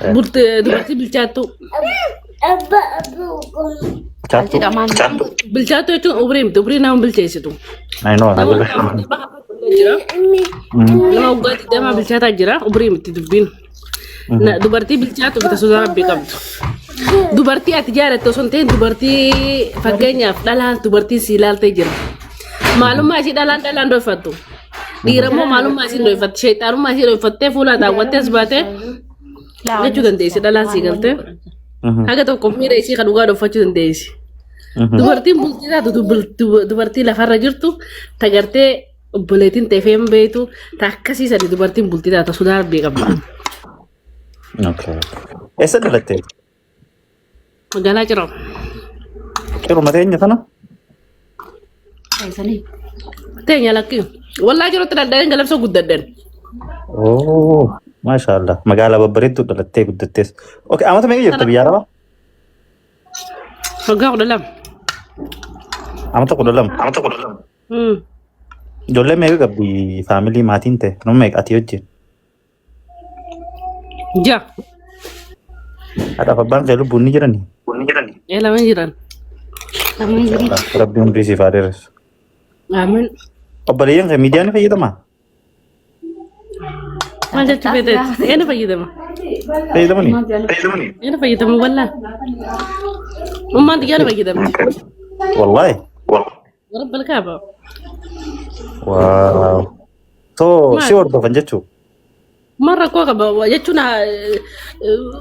Dubartii bilchaattuu. Chaattuu. Bilchaattuu jechuun umrii miti. Umrii nama bilcheessitu. I know. Nama waggaa jira. Nama waggaa 20 bilchaataa jira. Umrii miti dubbiin. Dubartii bilchaattu bita sodaa rabbii qabdu. Dubartii ati jaalatte osoo hin ta'in dubartii fakkeenyaaf dhalaan dubartiin si ilaaltee jira. Maalummaa ishii dhalaan dhalaan dhooffattu. Dhiira immoo maalummaa ishii dhooffatte. Sheexaanummaa ishii dhooffattee fuula daawwattee as baatee jechuu dandeessi dhalaan sii galtee. Haga tokko miira ishii kan dhugaa dhoffachuu dandeessi. Dubartiin bultii taatu dubartii lafarra jirtu tagartee obboleettiin teefee hin beektu ta akkasii sani dubartiin bultii taatu sodaa rabbii qabdi. Okay. Eessa dhalatte? Magaalaa Ciroo. Ciruma teenya tana? Teenya lakkii. Wallaa Cirootti dhaldheen galamsoo guddadhen. Oh, maashaallah. Magaalaa babbareedduu dhalattee guddattees. Okay, amata meeqa jirta biyya Arabaa? Waggaa 12. Amata 12. Ijoollee meeqa qabdi faamilii maatiin ta'e? Nama meeqa ati wajjin? Ja'a. Haadhaaf abbaan kee lubbuun ni jiranii? Ee lama jiran. Rabbi umrii siif haa dheeressu. Amiin. Obboleeyyan kee miidiyaa ni fayyadamaa? Maal jechuu feeteeti? Ee ni fayyadama. Fayyadamanii? Ee ni fayyadama wallaa. Ummaan xiyyaa ni fayyadamti. Wallaahi. Rabbal kaaba. Waaw. So si Maal? hordofan jechuu? Maal rakkoo qaba jechuun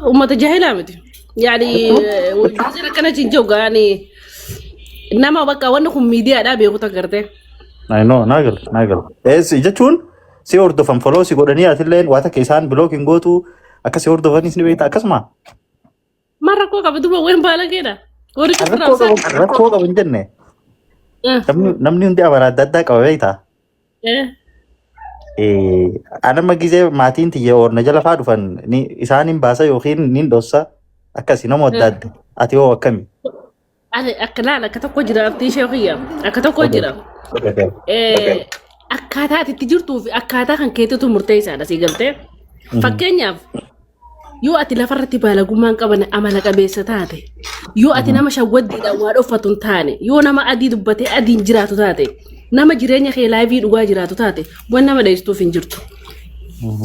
uummata jaahilaa miti. Yaani wajjin akkana hin jiru yaani nama bakka wanni kun miidiyaadhaa beeku tagartee. I know, naa gala, naa gala. Si jechuun si hordofan follow si godhanii atilleen waa takka isaan block hin gootu akka si hordofanis ni beekta akkasuma. Maal rakkoo qaba duuba waan baalageedha. Warri Rakkoo qabu rakkoo qabu hin jenne. Namni hundi amala adda addaa qaba beektaa. Anama gizee maatiin tiyya oorna jala faa dhufan ni isaan hin baasa yookiin ni dhossa akkasi nama adda adda. Ati hoo akkami? Ani akka laala akka tokko jira abdii ishee kiyya akka tokko jira. Akkaataa ati itti jirtuu fi akkaataa kan keetitu murteessaadha sii galtee. Fakkeenyaaf yoo ati lafarratti baalagummaa hin qabne amala qabeessa taate yoo ati nama shawwaddiidhaan waa dhoffatu hin taane yoo nama adii dubbatee adiin jiraatu taate nama jireenya kee laayivii dhugaa jiraatu taate waan nama dheessistuuf hin jirtu.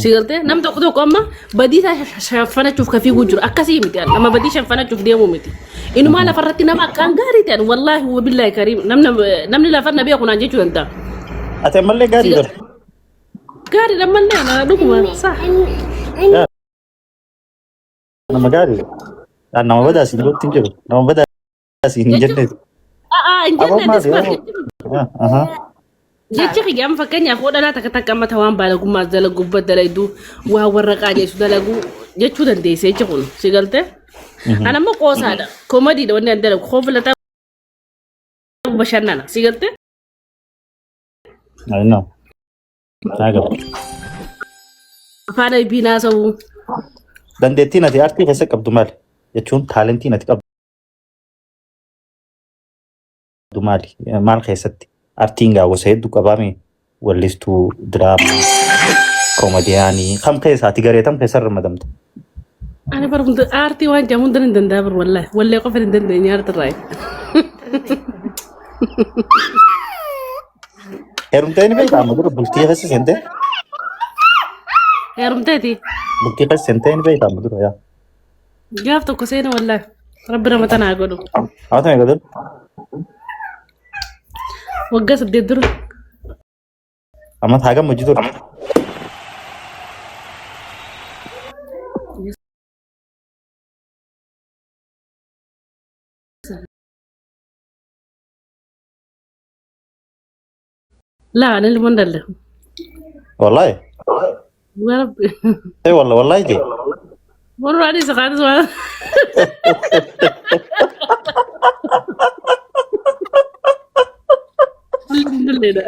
Si galtee nam tokko tokko amma badii isaa shaffanachuuf ka fiiguu jiru akkasii miti ani nama badii shaffanachuuf deemu miti. Inumaa lafarratti nama akkaan gaarii ta'an wallaahi wabillaahi kariim namni namni lafarra na beeku naan jechuu danda'a. Ati ammallee gaarii bara. Gaarii ammallee ana dhuguma saa. Nama gaarii. Nama badaa siin gootti hin jiru. Nama badaa siin hin jenne. A'aa hin Aboo jenne maali? disbar. Aha. Jechi kiyya amma fakkeenyaaf yoo dhalaa takka takka amma waan baalagummaas dalagu dalagu waa warra qaajeessu dalagu jechuu dandeesse jechi kun si galte. Ana immoo qoosaadha. Koomadiidha wanni ani dalagu. Koo filataa bashannana si galte. I know. Naa gala. Afaan aybii naasa'u. Dandeettiin ati aartii keessa qabdu maali? Jechuun taalentiin ati qabdu maali? Maal keessatti? Aartiin gaa gosa hedduu qabaame wallistuu, diraamaa, koomediyaanii kam keessa ati garee tam keessa ramadamta? Ani bar hunda aartii waan jedhamu hunda hin danda'a bar wallahi. Wallee qofa hin dandeenye aartii irraa. Heerumtee ni beektaa amma dura bultii keessa seentee? Heerumteeti. Bultii keessa seentee ni beektaa amma dura yaa. Gaaf tokko seena wallahi. Rabbi nama tanaa godhu. Haata meeqa dura? Waggaa 8 dura. Amma hagam hojii turte? Laa ani ilmoon dalle. Wallahi. Dhugaa rabbi. Eh wallah wallahi jee. Warra ani isa kaanis waan. Alhamdulillah.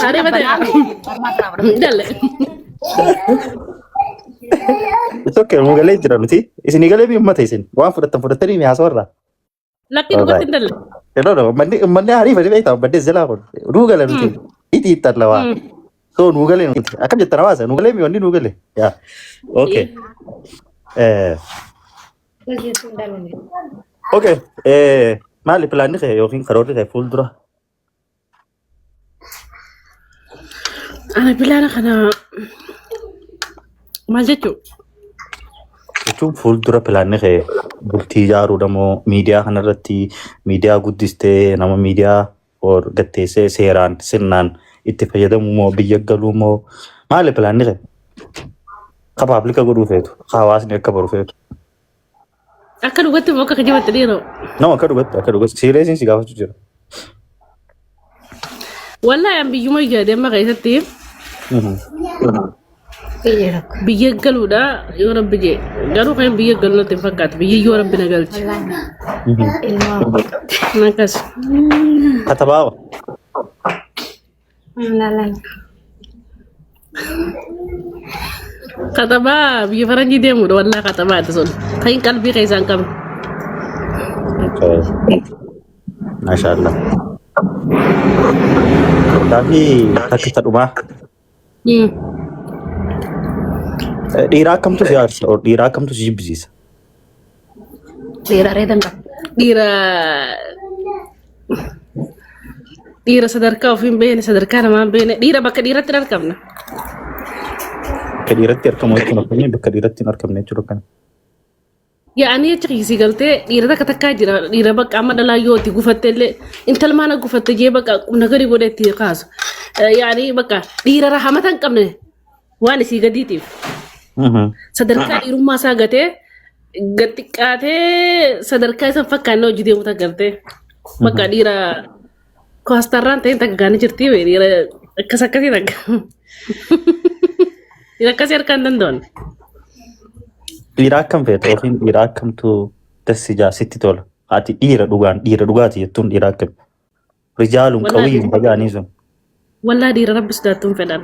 Ari mata. Dalle. It's okay, nu galee jira nuti. Isinii galee uummata isin waan fudhattan fudhattanii mi haasawaa irraa. Lakki dhugatti hin dalla. No, no, manni hariifa ni beektaa manni jalaa kun nuu gala nuti itti ittalla waa. So nuu galee nuti akkam jettan hawaasa nuu galee mi wanni nuu gale. Yaa. Okay. Okay. Maali pilaanni kee yookiin karoorri kee fuuldura? Ana pilaana kana maal jechuu? Jechuun fuuldura pilaanni kee bultii ijaaruudha moo miidiyaa kanarratti miidiyaa guddistee nama miidiyaa or gatteessee seeraan sirnaan itti fayyadamuu moo biyya galuu moo maali pilaanni kee? Ka public godhuu feetu, ka hawaasni akka baru feetu. Akka dhugatti moo akka kijibatti dhiiroo? Nama akka dhugatti akka dhugatti seriousiin si gaafachuu jira. Wallaahi an biyyuma yaade amma keessatti biyya galuudha yoo rabbi jee garuu kan biyya galu natti hin fakkaatu biyya yoo rabbi na galche. Akkas. Katabaa Katabaa biyya faranjii deemuudha wallaahi katabaa ati sun kan qalbii keessaa hin qabne. Okay. Maashaallah. Gaafii takka dhumaa. Dhiira akkamtu si aarsa? Or dhiira akkamtu si jibbisiisa? Dhiira areeda hin qabu. Dhiira sadarkaa ofii hin beekne sadarkaa namaa hin beekne dhiira bakka dhiiratti hin argamne. Bakka dhiiratti argamu jechuun akkamii bakka dhiiratti hin argamne jechuudha akkami? Yaa'anii achi kiisii galtee dhiira takka takkaa jira dhiira bakka amma dhalaa yoo itti gufatte illee intal maana gufatte jee bakka qubna gadi godhe itti kaasu. Yaa'anii bakka dhiira rahamata hin qabne waan isii gadiitiif sadarkaa dhiirummaa isaa gatee gad xiqqaatee sadarkaa isa hin fakkaanne hojii deemu takka galtee bakka dhiira koostarraan ta'in takka gaanii jirti dhiira akkas akkasii takka dhiira akkasii harkaa hin danda'an. Dhiira akkam feeta yookiin dhiira akkamtu dassi jaa sitti tola? Ati dhiira dhugaan dhiira dhugaati jettuun dhiira akkam? Rijaaluun Wallaahi qawiyyuun fagaanii sun. Wallaahi dhiira rabbi sodaattuun fedhan.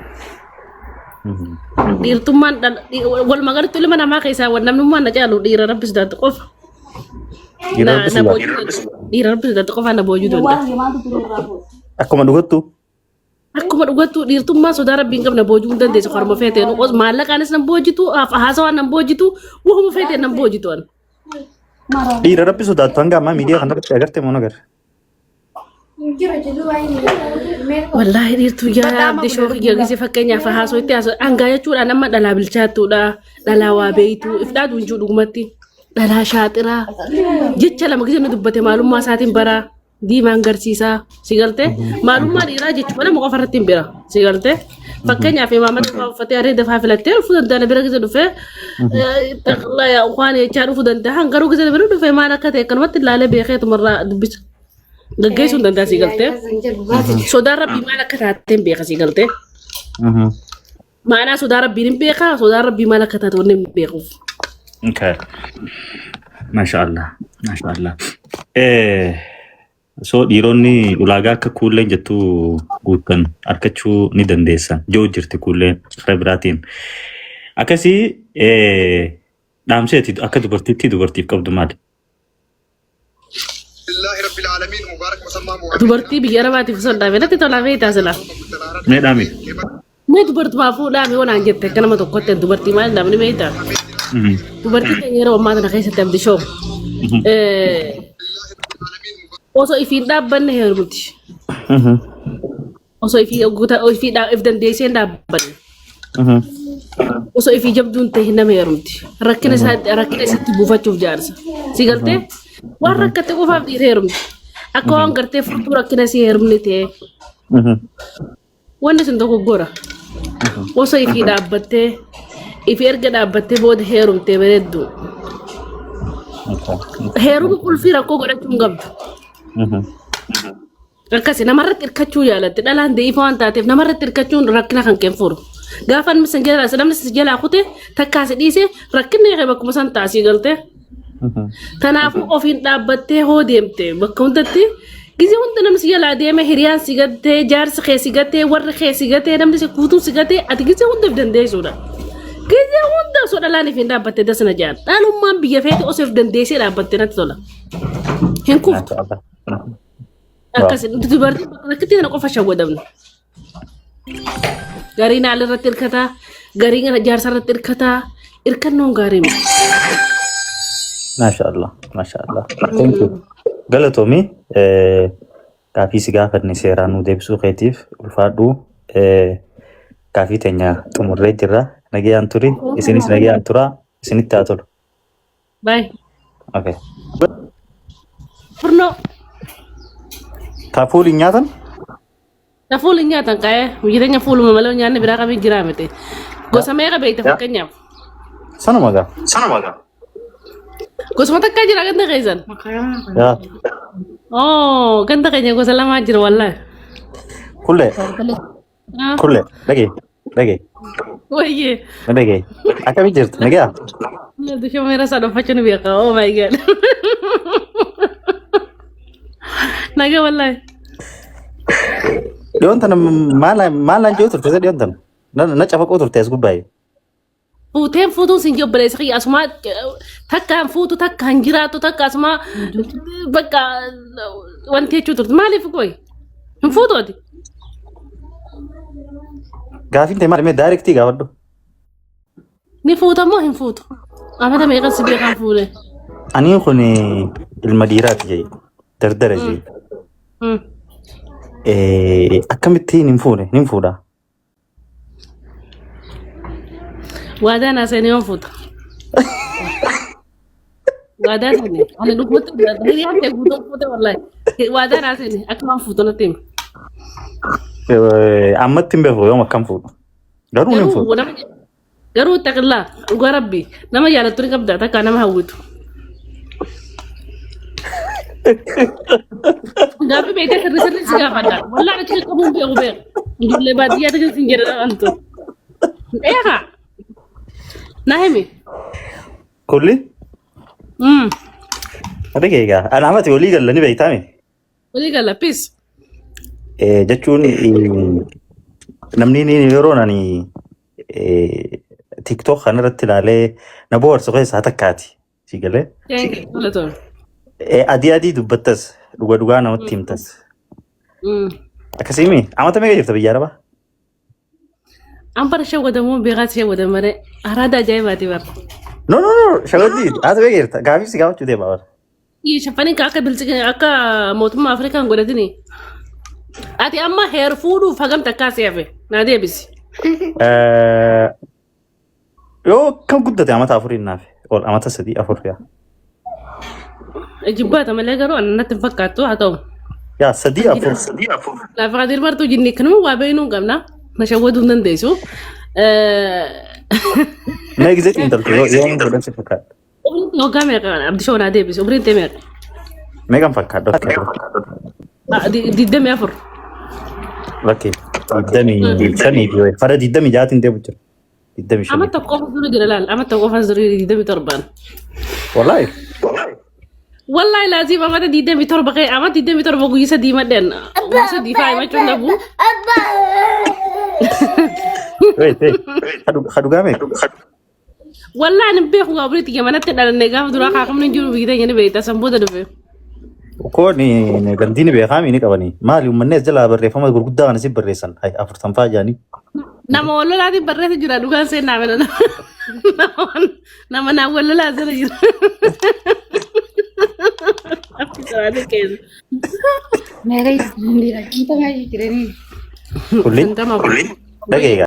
Dhiirtummaan walumaa galatti ilma namaa keessaa namnummaan na caalu dhiira rabbi sodaattu qofa. Dhiira Na rabbi na sodaattu. boojuu danda'a. Dhiira rabbi sodaattu qofa na boojuu danda'a. Akkuma dhugattu. Akkuma dhugattu dhiirtummaan sodaa rabbii hin qabne boojuu hin dandeessu karuma feeteen maallaqaanis nan boojitu haasawaan nan boojitu wahuma feeteen nan boojitu an. Dhiira rabbi sodaattu hanga ammaa miidiyaa kanarratti agarte moo nagarre? Wallaahi dhiirtuu yaa abdi shooki gisee fakkeenyaaf haasoo itti haasoo dhangaa jechuudha nama dhalaa bilchaattuudha dhalaa waa beeytu if dhaadu hin jiru dhugumatti dhalaa shaaxiraa jecha lama gisee nu dubbate maalummaa isaatiin baraa diimaan garsiisaa si galtee maalummaa dhiiraa jechuudha nama qofa irratti hin bira si galtee fakkeenyaaf imaamata fa'aa uffatee areeda fa'aa filattee dhufuu danda'a bira gisee dhufee taqlaa yaa ukwaan jechaa dhufuu danda'a garuu gisee bira dhufee maal akka ta'e akkanumatti ilaalee beekeetumarraa dubbisa. Gaggeessuu hin danda'a sii galtee. Sodaan rabbii maal akka taate hin beeka sii galtee. Maanaa sodaa rabbiin hin beeka sodaan rabbii maal akka taate wanni hin beekuuf. Okay. Masha Allah. Masha Allah. So dhiironni ulaagaa akka kuulleen jettu guuttan argachuu ni dandeessan. Joo jirti kuulleen karaa biraatiin. Akkasii dhaamseeti akka dubartiitti dubartiif qabdu maali? Dubartii biyya Arabaatiif osoo hin dhaabee natti tolaa beektaa silaa. Mee dhaami? Mee dubartumaa fuudhaa mee waan jette akka nama tokkotti dubartii maal namni beektaa? Dubartii keenya yeroo ammaa kana keessatti abdi shoo. Osoo ifiin dhaabbanne heerumti. Osoo ifii ifii if dandeessee hin dhaabbanne. Osoo ifii jabduun ta'e nama heerumti. Rakkina isaa rakkina isitti buufachuuf jaarsa. Si galtee? Waan rakkatte qofaaf dhiira heerumti. Akka waan gartee furtuu rakkina isii heerumni ta'e. Wanni sun dogoggora. Osoo ifii dhaabbattee ifii erga dhaabbattee booda heerumtee bareeddu. Heeruma qulfii rakkoo godhachuu hin qabdu. Akkasi namarratti hirkachuu yaalatte dhalaan da'iifa waan taateef namarratti hirkachuun rakkina kan kee furu. Gaafa namni sin jalaa namni si jalaa kute takkaa si dhiise rakkinni kee bakkuma san taasii galte. Kanaafuu ofiin dhaabbattee hoo deemte bakka hundatti gizee hunda namni si jalaa deeme hiriyaan si gattee jaarsi kee si gattee warri kee si gattee namni si guutuun si gattee ati gizee hunda of dandeessuudha. Gizee hunda osoo dhalaan ifiin dhaabbatte dasna jaan. Dhalummaan biyya feete osoo if dandeessee dhaabbatte natti tola. Hin kuftu. Maasha Allah. Akkas dubartii bakka takkitti kana qofa shawwadamna. Gariin haala irratti hirkataa, gariin jaarsa irratti hirkataa, hirkannoon gaarii miti. Maasha Allah. Maasha Allah. Thank you. Galatoomi gaafii si gaafanne seeraan nu deebisuu keetiif ulfaadhu. Gaafii teenya xumurree jirra. Nagayaan turi. Isinis nagayaan tura. Isinitti haa tolu. Bye. Okay. Furnoo. Ta fuul hin nyaatan? Ta fuul hin nyaatan qa'ee jireenya fuuluma malee nyaanni biraa kamii jiraa miti. Gosa meeqa beekta fakkeenyaaf? Sanuma gaa. Gosuma takkaa jira ganda keessan? Yaa. Oh, ganda keenya gosa lamaa jira wallaahi. Kullee. Kullee. Dhagee. Dhagee. Wayyee. Na dhagee. Akkami jirtu? Nagaa? Dusha isaa dhofachuu ni beeka. Oh my God. Nagaa wallaahi. Dhiyoon tana maal maalaan jiru turte dhiyoon tana? Na cafaqoo turte as gubbaa'e. Fuuteen fuutuun sin obboleessa kiyya asumaa takkaan fuutu takkaan jiraattu takka asumaa bakka wanti jechuu turte maaliif qoy hin fuutu ati. Gaafiin ta'e maal mee daayirektii gaafadhu. Ni fuuta moo hin fuutu? Amata meeqan si beekan fuule? Ani kun ilma dhiiraati jee dardara jee. Akkamittiin hin fuune hin fuudha. Waadaa naa seenee yoon fuuta. Waadaa seenee. Ani dhugumatti hiriyaan ta'e guutuu fuute wallaahi. Waadaa naa seenee akka waan fuutu natti hima. Ammatti hin beeku yoom akkam fuudhu. Garuu hin Garuu fuudhu. nama garuu taqillaa dhugaa rabbi nama jaalattu ni qabda takka nama hawwitu. Gaaffii beektee sirri sirri si gaafadha. Wallaahi achi qabuun beeku beeku. Ijoollee baadiyyaa ta'e sin jedha dhaltu. Eegaa. Na himi. Kulli? Dhagee egaa. Ana amati walii galla ni beektaami. Walii galla peace. Jechuun namni yeroo ani TikTok kanarratti ilaalee na bohaarsu keessaa takkaati. Si galee? Thank you. Tola tola. Adii adii dubbattas dhuga dhugaa namatti himtas. Akkasiimi amata meeqa jirta biyya arabaa? An bara shawwadamuun beekaati shawwadan malee araada ajaa'ibaati bara. No no no shawaddi amata meeqa jirta? Gaafii si gaafachuu deema bara. Shaffaniin akka bilchina akka mootummaa Afrikaan godhatini. Ati amma heer fuudhuuf hagam takkaa si hafe naa deebisi. Yoo akkam guddate amata afuriin naaf ol amata sadii afur yaa. Jibbaata malee garuu ana natti hin fakkaattu haa ta'u. Yaa sadii afur. Lafa qadir martuu jinni kanuma waa beeknuu hin qabna. Na shawwaduu hin dandeessu. Mee gisee xiinxaltu yoo yoo godhan si fakkaata. Umriin tee waggaa meeqa Abdishoo naa deebisi. Umriin tee meeqa? Meeqan fakkaadha? 24. Lakkee 25 fi wayi. Fara 26tiin deemu jira. 25. Amma tokko qofa dura jira laal. Amma tokko qofa dura 27. Wallaahi. Wallaahi laaziim amata 27 kee amma 27 guyyaa sadii madden. Guyyaa sadii faa himachuun dhabu. Wait, wait. Hadugaa meeqa? Wallaahi ani beeku gaa obboleetti kiyya manatti dhalanne gaafa duraa kaafamni hin jiru biyya teenya ni beekta san booda dhufe. Koon gandii ni beekaa ni qabanii. Maali uummanni as jalaa barreeffama gurguddaa kana si barreessan. Hay afurtan fa'aa jedhanii. Nama wal lolaatiin barreessa jira dhugaan seenaa mala nama naan wal lolaa jira jira. Akki siraatiin keessa. Meeqa jiranii? Kulli 50. Dhageegaa.